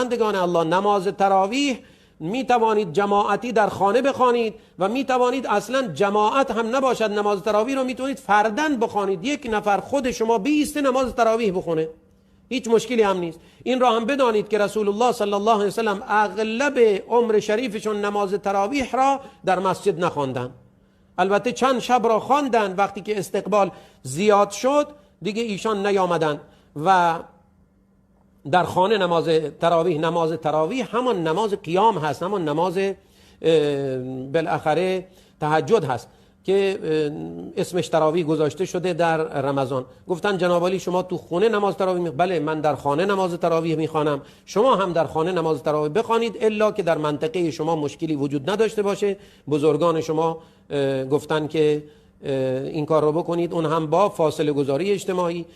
بندگان الله، نماز تراویح می توانید جماعتی در خانه بخوانید و می توانید اصلا جماعت هم نباشد، نماز تراویح رو می توانید فردن بخوانید. یک نفر خود شما بیست نماز تراویح بخونه، هیچ مشکلی هم نیست. این را هم بدانید که رسول الله صلی الله علیه وسلم اغلب عمر شریفشون نماز تراویح را در مسجد نخواندند. البته چند شب را خواندند، وقتی که استقبال زیاد شد دیگه ایشان نیامدند و در خانه نماز تراویح. نماز تراویح همان نماز قیام هست، همان نماز بالاخره تهجد هست که اسمش تراویح گذاشته شده در رمضان. گفتن جناب عالی شما تو خونه نماز تراویح بله من در خانه نماز تراویح میخوانم، شما هم در خانه نماز تراویح بخوانید، الا که در منطقه شما مشکلی وجود نداشته باشه. بزرگان شما گفتن که این کار رو بکنید، اون هم با فاصله گذاری اجتماعی.